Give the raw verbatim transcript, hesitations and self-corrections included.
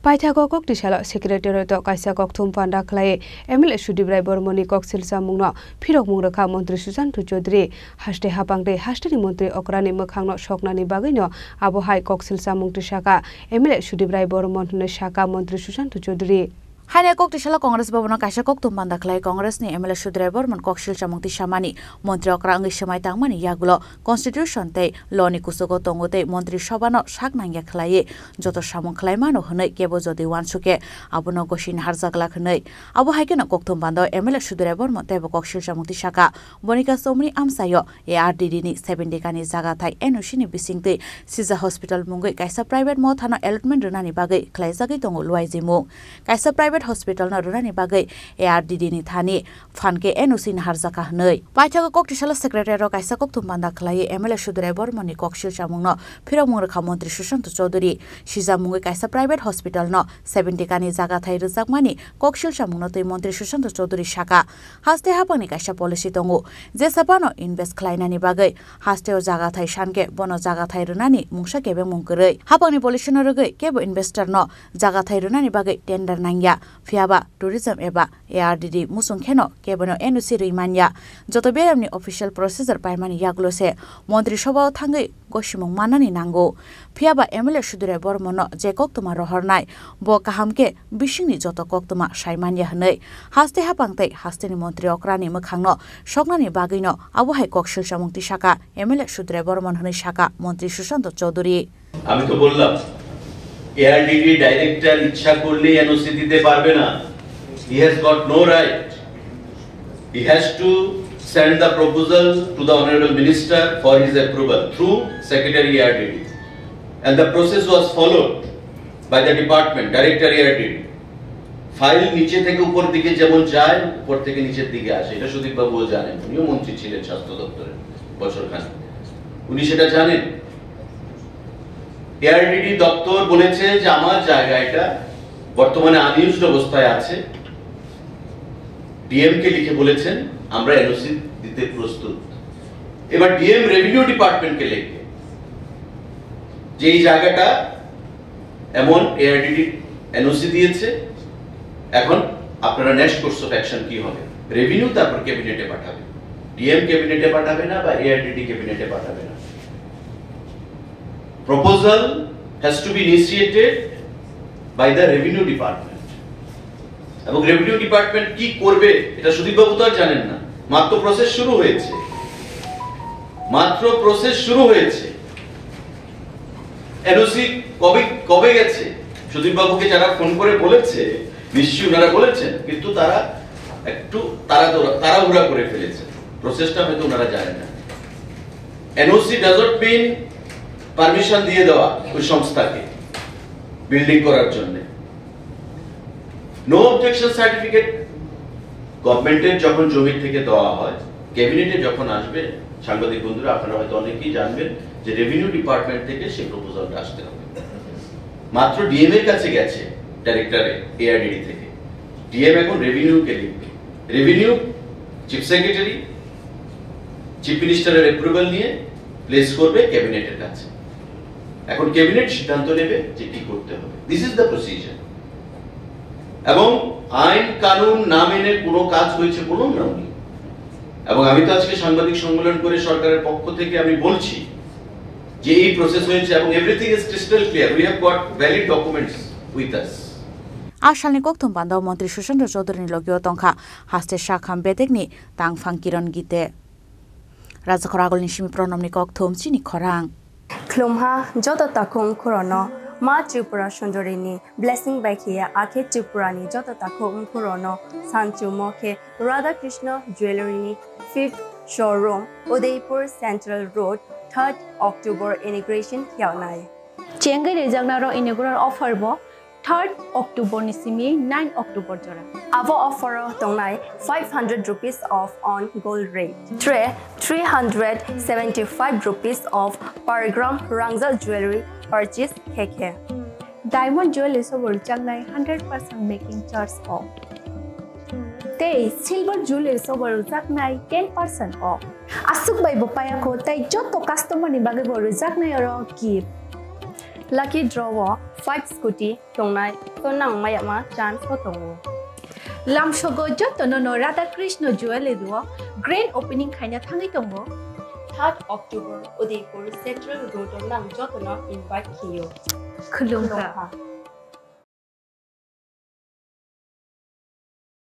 Paithago koktisalo secretariat-o kaisa kokthum panda khlai M L A Sudip Rai Bormoni koksil chamungno phirokmung rwkha Montri Sushanta Chowdhury. Haste hapang tei hasteni montri okrani mwkhangno soknani bagwino abo hai koksil chamung tisaka M L A Sudip Rai Bormon hwnwi saka Montri Sushanta Chowdhury. Haino koktisalo Congress Bhavan-o kaisa kokthum panda khlai Congress-ni M L A Sudip Rai Bormon koksil chamung tisamani montri okra wngwi swmai tangmani yagulo Constitution tei law-ni kuchugo tongo tei Montri Sabha-no sak nangya khlaiwi joto samung khlaimano hwnwi kebo jodi uansukhe abono gosi naharjak glak hwnwi. Abo hai kheno kokthum panda-o M L A Sudip Rai Bormon teibo koksil chamung tisaka Bonika Chowmani amchaio A R D D ni seven dekani jagathai N O C ni bisingtwi Sija Hospital mungwi kaisa private mothano allotment rwnani bagwi khlaijagwi tongo luaijimung. Kaisa private hospital no rwnani bagwi A R D D ni thani phan khe N O C naharjakha hwnwi. Paithago koktisalo secretariat-o kaisa kokthum panda khlaiwi M L A Sudip Rai Bormoni koksil chamungno phirokmung rwkha Montri Sushanta Chowdhury. Sija mungwi kaisa private hospital no seven dekani jagathai rwjakmani koksil chamungno twi Montri Sushanta Chowdhury saka, haste hapangni kaisa policy tongo, jesa phano invest khlainani bagwi hasteo jagathai sankhe bono jagathai rwnani mungsa kebengmung kwrwi. Hapangni policy no rwgwi kebo investor no jagathai rwnani bagwi tender nangya, phiyaba tourism eba A R D D muchung kheno kebono N O C rwi manya. Joto beramni official procedure paimani yagulo se Montri Sabha-o thangwi gosimung mannani nango. Phiyaba M L A Sudip Rai Bormon-no je koktwma rohornai, bo kaham khe bisingni joto koktwma sai manya hwnwi haste hapang tei hasteni montri okrani mwkhangno soknani bagwino abo hai koksil chamung tisaka M L A Sudip Rai Bormon hwnwi saka Montri Sushanta Chowdhury. আমি তো বললাম, ARDD director ইচ্ছা করলেই এনওসি দিতে পারবে না। He has got no right. He has to send the proposal to the Honorable Minister for his approval through Secretary A R D D. And the process was followed by the department, Director A R D D. File নিচে থেকে উপর দিকে যেমন যায়, উপর থেকে নিচের দিকে আসে, এটা সুদীপ বাবুও জানেন, উনিও মন্ত্রী ছিলেন স্বাস্থ্য দপ্তরের বছর খানেক, উনি সেটা জানেন। এআরডিডি দপ্তর বলেছে যে আমার জায়গা এটা বর্তমানে আনইউজড অবস্থায় আছে, ডিএম কে লিখে বলেছেন আমরা এনওসি দিতে প্রস্তুত। এবার ডিএম রেভিনিউ ডিপার্টমেন্টকে লিখবে যে এই জায়গাটা এমন এআরডিডি এনওসি দিয়েছে, এখন আপনারা নেক্সট কোর্স অফ অ্যাকশন কি হবে? রেভিনিউ তারপর ক্যাবিনেটে পাঠাবে, ডিএম ক্যাবিনেটে পাঠাবে না বা এআরডিডি ক্যাবিনেটে পাঠাবে না। Proposal has to be initiated by the revenue department. এবং রেভিনিউ ডিপার্টমেন্ট কি করবে, এটা সুদীপবাবু তো আর জানেন না। মাত্র প্রসেস শুরু হয়েছে, মাত্র প্রসেস শুরু হয়েছে। এনওসি কবে, কবে গেছে? সুদীপবাবুকে যারা ফোন করে বলেছে, নিশ্চয়ই ওনারা বলেছেন, কিন্তু তারা একটু তাড়াতাড়া-, তাড়াহুড়া করে ফেলেছে, প্রসেসটা হয়তো ওনারা জানেন না। এনওসি ডাজন্ট মিন পারমিশন দিয়ে দেওয়া ওই সংস্থাকে বিল্ডিং করার জন্য। নো অবজেকশন সার্টিফিকেট গভর্নমেন্টের যখন জমি থেকে দেওয়া হয়, ক্যাবিনেটে যখন আসবে, সাংবাদিক বন্ধুরা, আপনারা হয়তো অনেকেই জানবেন যে রেভিনিউ ডিপার্টমেন্ট থেকে সেই প্রপোজালটা আসতে হবে। মাত্র ডিএম এর কাছে গেছে, ডাইরেক্টরে, এআরডিডি থেকে। ডিএম এখন রেভিনিউকে লিখবে। রেভিনিউ চিফ সেক্রেটারি, চিফ মিনিস্টারের অ্যাপ্রুভাল নিয়ে প্লেস করবে ক্যাবিনেটের কাছে। এখন ক্যাবিনেট সিদ্ধান্ত নেবে যে কি করতে হবে। This is the procedure. এবং আইন কানুন না মেনে কোনো কাজ হয়েছে বলুন না উনি। এবং আমি তো আজকে সাংবাদিক সম্মেলন করে সরকারের পক্ষ থেকে আমি বলছি যে এই প্রসেস হয়েছে এবং everything is crystal clear, we have got valid documents with us. A salni kokthum panda-o Montri Sushanta Chowdhury-ni logio tongkha haste sakham bedekni tangphang Kiron Gite. Rajakhor Agulni simi Pranamni kokthum chini khorang. Khlumha joto takhuk khorono Ma Tripura Sundarini blessing bai khiya akhe Tripurani joto takhuk khorono sanchumo khe Radha Krishna Jewellery ni fifth showroom, Udaipur Central Road, third October inauguration khiyaunai. Chengwi rijaknaro inaugural offer bo third October ni simi nine October jora. Abo offer o tongnai five hundred rupees off on gold rate. Tre three hundred seventy-five rupees off per gram rangjak jewellery purchase khe khe. Diamond jewelry sobo rwjaknai hundred percent making charge off. Tei silver jewelry sobo rwjaknai ten percent off. Aswk bai bo payakho tei joto customer ni bagwi bo rwjaknai oro gift. Lucky draw o five scooty tongnai, to nang mayama chance bo tongo. Lamsogo jotono no Radha Krishna Jewellery o grand opening khaina thangwi tongo. Third October Udaipur Central Road o nang jotono invite khiyo. Khulumkha.